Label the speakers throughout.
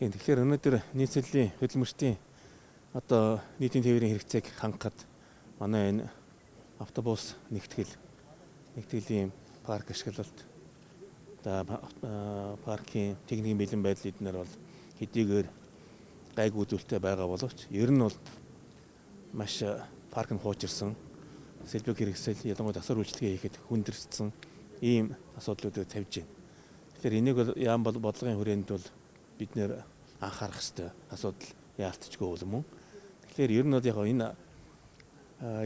Speaker 1: Тэгэхээр өнөөдөр нийслэлийн хөдөлмөрчдийн одоо нийтийн тээврийн хэрэгцээг хангахад манай энэ автобус нэгтгэлийн парк ашиглалт, одоо паркийн техникийн бэлэн байдал эднэр бол хэдийгээр гайгүй үзүүлэлттэй байгаа боловч ер нь бол маш парк нь хуучирсан, сэлбэг хэрэгсэл, ялангуяа засвар үйлчилгээ хийхэд хүндэрсэн ийм асуудлуудыг тавьж байна. Тэгэхээр энийг бол яам бол бодлогын хүрээнд бол бид нэр анхаарах ёстой асуудал яалтчгүй бол мөн. Тэгэхээр ер нь бол яг энэ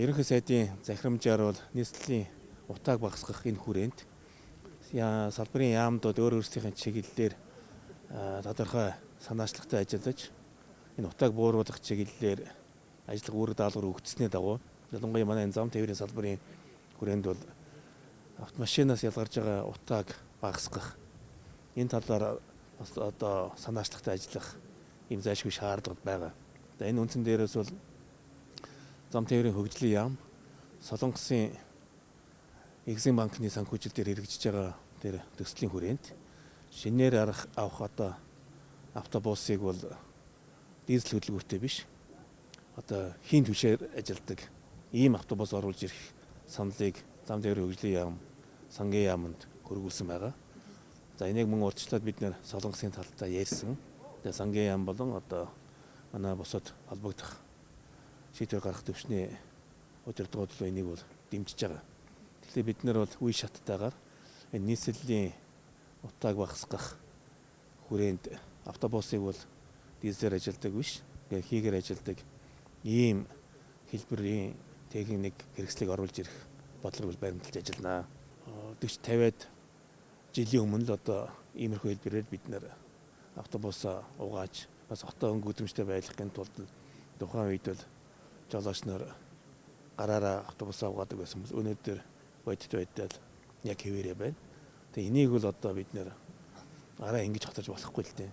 Speaker 1: ерөнхий сайдын захирамжаар бол нийслэлийн утааг багасгах энэ хүрээнд салбарын яамдууд өөр өөрсдийнх нь чиглэлээр тодорхой санаачлагтай ажиллаж энэ утааг бууруулах чиглэлээр ажиллах үүрэг даалгавар өгдсөний дагуу ялангуяа манай энэ зам тээврийн салбарын хүрээнд бол автомашинаас ялгарч байгаа утааг багасгах энэ талаар бас одоо санаачлагтай ажиллах ийм зайлшгүй шаардлага байгаа. За энэ үндсэн дээрээс бол зам тээврийн хөгжлийн яам Солонгосын Экзим банкны санхүүжилт дээр хэрэгжиж байгаа тэр төслийн хүрээнд шинээр авах одоо автобусыг бол дизель хөдөлгүүртэй биш, одоо хийн түвшээр ажилладаг ийм автобус оруулж ирэх саналыг зам тээврийн хөгжлийн яам, сангийн яамд хөргүүлсэн байгаа. За энийг мөн урьдчилаад бид нэр Солонгосын талтай ярьсан. Тэгээ сангийн яам болон одоо манай бусад холбогдох шийдвэр гаргах төвшний удирдлагууд бол энийг бол дэмжиж байгаа. Тэгэхээр бид нар бол үе шаттайгаар энэ нийслэлийн утааг багасгах хүрээнд автобусыг бол дизелээр ажилладаг биш, хийгээр ажилладаг ийм хэлбэрийн техник хэрэгслийг оруулж ирэх бодлого бол баримталж ажиллана. 40 50-аад жилийн өмнө л одоо иймэрхүү хэлбэрээр бид нэр автобусаа угааж бас хотоо өнгө өдрөмжтэй байлгахын тулд тухайн үед бол жолооч нар гараараа автобусаа угаадаг байсан бол өнөөдөр бодит байдал яг хэвээрээ байна. Тэгээ энийг бол одоо бид нэр араа ингэж хоторж болохгүй л дээ.